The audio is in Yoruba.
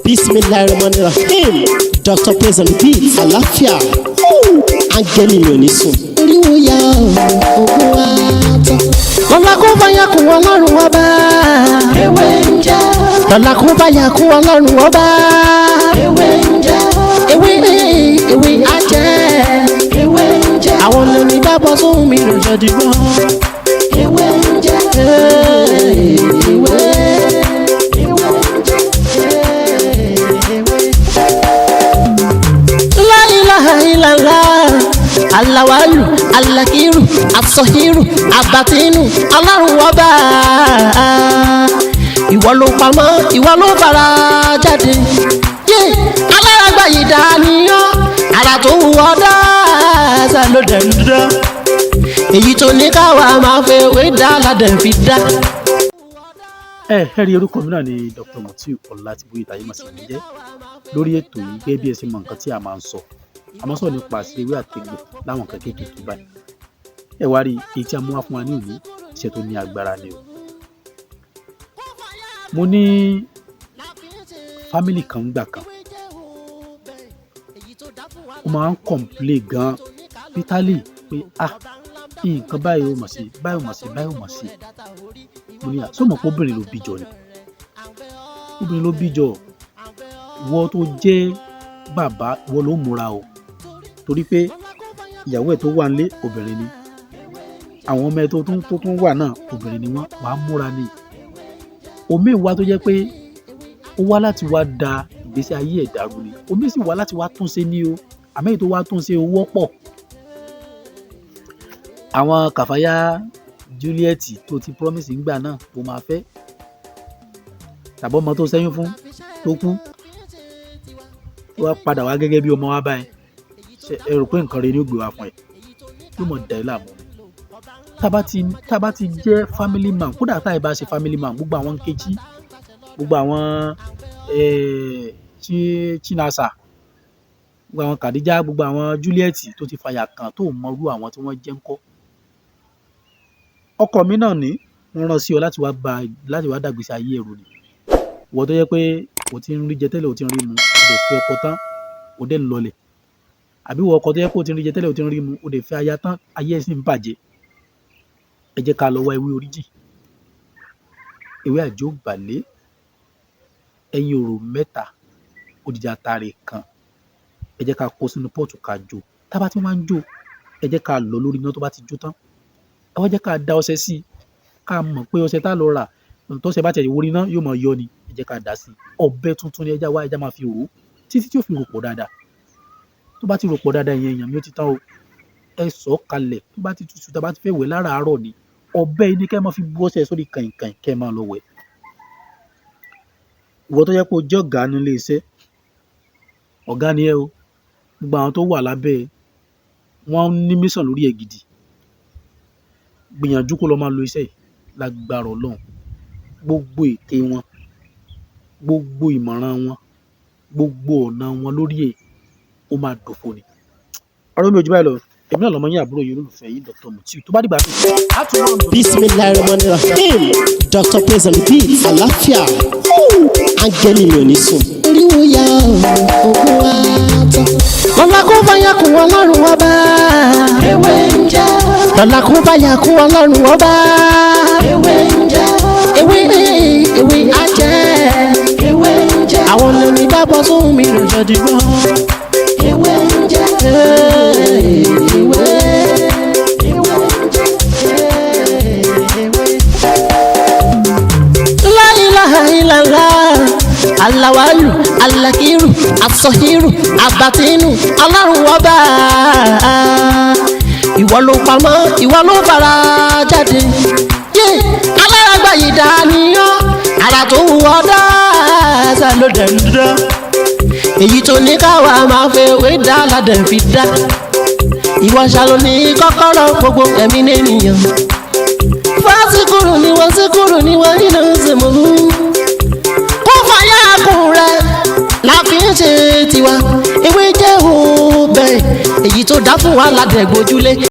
Bismillahirrahmanirrahim. Dr. Praise on the beat. Àlàáfíà. Áńgẹ́lì mi ò ní sùn. Oríwo ya ògùn wa tán. Lọ́la kó bá yà kún Ọlọ́run ọba. Ewé ń jẹ́. Lọ́la kó bá yà kún Ọlọ́run ọba. Ewé ń jẹ́. Ewé ewé á jẹ́. Ewé ń jẹ́. Àwọn lèmi dábọ̀ sóhun mi rò jọ̀dìgbọ́. Ewé ń jẹ́. Ewé. Ewé ń jẹ́. Ewé. La ilaha illallah. Alawalu, alakiru, asọ̀hírù, abatinu, Ọlọ́run ọba. Ìwọ ló pamọ́, ìwọ ló fara jáde. Yé, alárágbá yìí dániyán, ara tó wù ọ́ dáadáa ló dẹ̀ ń dán. Èyí tó ní káwa máa fẹ́ wé dá ládẹ̀ fi dá. Ẹ rí, orúkọ mi náà ni Dr. Mutiu Ọlátìbóyè táyé mọ̀ sí mi jẹ́ lórí ètò yìí. Gẹ́gẹ́ bí ẹ ṣe mọ nǹkan tí a máa ń sọ, a máa ń sọ̀rọ̀ nípa àṣírí ewé àtegbò láwọn nǹkan kéékèèké báyìí. Ẹ wá rí èyí tí a mú wá fún wa ní òní, iṣẹ́ tó ní agbára ni o. Mo ní family kan gbà kan, ó máa ń complain gan bitterly pé, "Ah, nǹkan báyìí ò mọ̀ sí báyìí, ò mọ̀ sí báyìí, ò mọ̀ sí." Mo ní, "À sọ mọ̀ pé obìnrin ló bí jọ ni? Obìnrin ló bí jọ. Ìwọ tó jẹ́ bàbá, ìwọ ló múra o, torí pé ìyàwó ẹ̀ tó wà nílé, obìnrin ni. Àwọn ọmọ ẹ̀ tó tún wà náà, obìnrin ni wọ́n. Wàá múra ni." Omi wá tó jẹ́ pé ó wá láti wá da ìgbésí ayé ẹ̀ dàrú ni, omi sì wá láti wá túnṣe ní o. Àmọ́ èyí tó wá túnṣe, ó wọ́pọ̀. Àwọn Kàfáyá Juliet tó ti promise ńgbà náà tó máa fẹ́, tàbí ọmọ tó ṣẹ́yún fún tó kú, tó wá padà wá gẹ́gẹ́ bí ọmọ wa báyìí, ṣe ẹ rò pé nǹkan rẹ ni ó gbé wá fún ẹ? Yóò mọ̀ dà ẹ́ láàmú ni. Tá bá ti jẹ́ family man, kódà tá ì bá ṣe family man, gbogbo àwọn Nkechi, gbogbo àwọn Chinasa, gbogbo àwọn Khadija, gbogbo àwọn Juliet tó ti fàyà kàn, tó mọrú àwọn tí wọ́n jẹ́ ńkọ́. Ọkọ mi náà ní wọ́n rán sí ọ láti wá ba, láti wá dàgbèsè ayé ẹ̀rù ni. Ìwọ tó jẹ́ pé o ti ń rí jẹ tẹ́lẹ̀, o ti ń rí mu, o dẹ̀ fi ọkọ tán, o dẹ̀ ń lọlẹ̀. Àbí ìwọ ọkọ tó jẹ́ pé o ti ń rí jẹ tẹ́lẹ̀, o ti ń rí mu, o dẹ̀ fi aya tán, ayé ẹ̀ sì ń bàjẹ́. Ẹ jẹ́ ká lọ wá ewé oríjì, ewé àjọ̀bálé, ẹyin òrò mẹ́ta, odidi atare kan. Ẹ jẹ́ ká kó sínú pot, ká jó. Tá bá tí wọ́n ń jó, ẹ jẹ́ ká lọ lórí iná. Tó bá ti jó tán, ẹ wá jẹ́ ká da ọṣẹ sí i. Ká mọ̀ pé ọṣẹ tá lọ rà, tọ́ṣẹ bá tiẹ̀ wọrí iná, yóò máa yọ ni. Ẹ jẹ́ ká dà sí i. Ọbẹ̀ tuntun ni. Ẹ já wá, ẹ já máa fi rò ó títí tí ó fi rò pọ̀ dáadáa. Tó bá ti rò pọ̀ dáadáa, ìyẹn èèyàn mi, ó ti tán o. Ẹ sọ̀ kalẹ̀. Tó bá ti tutù, tá bá ti fẹ́ wẹ̀ láràárọ̀ ni, ọbẹ̀ yìí ni kẹ́ ẹ máa fi bú ọṣẹ sórí kàìnkàìn, kẹ́ ẹ máa lọ wẹ̀. Ìwọ tó jẹ́ pé o jẹ́ ọ̀gá nílé iṣẹ́, ọ̀gá ni ẹ́ o, gbogbo àwọn tó wà lábẹ́ ẹ, wọ́n ní mission lórí ẹ gidi. Gbìyànjú kó lọ máa lo iṣẹ́ yìí. Lágbára Ọlọ́run, gbogbo ète wọn, gbogbo ìmọ̀ràn wọn, gbogbo ọ̀nà wọn lórí ẹ̀, ó máa dòfo ni. Ọ̀rọ̀ mi ò jù báyìí lọ. Èmi náà lọmọ yín, àbúrò yín, olólùfẹ́ yín, Dr. Mutiu. Tó bá dìgbà tó a tún máa ń Bismillahirrahmanirrahim. Dr. Praise on the beat. Àlàáfíà. Áńgẹ́lì mi ò ní sùn. Oríwo ya ògùn wa tán. Lọ́la kó bá yà kún Ọlọ́run ọba. Ewé ń jẹ́. Lọ́la kó bá yà kún Ọlọ́run ọba. Ewé ń jẹ́. Ewé ewé á jẹ́. Ewé ń jẹ́. Àwọn lèmi dábọ̀ sóhun mi rò jọ̀dìgbọ́. Ewé ń jẹ́. Ewé. Ewé ń jẹ́. Ewé. La ilaha illallah. Alawalu, alakiru, asọ̀hírù, abatinu, Ọlọ́run ọba. Ìwọ ló pamọ́, ìwọ ló fara jáde. Yé, alárágbá yìí dániyán, ara tó wù ọ́ dáadáa ló dẹ̀ ń dán. Èyí tó ní káwa máa fẹ́ wé dá ládẹ̀ fi dá. Ìwọ ṣàlò ní kọ́kọ́rọ́ gbogbo ẹ̀mí nìyẹn. Fásikúrú ni wọ́n, síkúrú ni wọ́n nínú ìsìnkú. Kó fàyà kùn rẹ̀ la fi ń ṣe tiwa. Ewé jẹ́ òun bẹ́ẹ̀, èyí tó dá fún wa ládẹ̀ gbójúlé.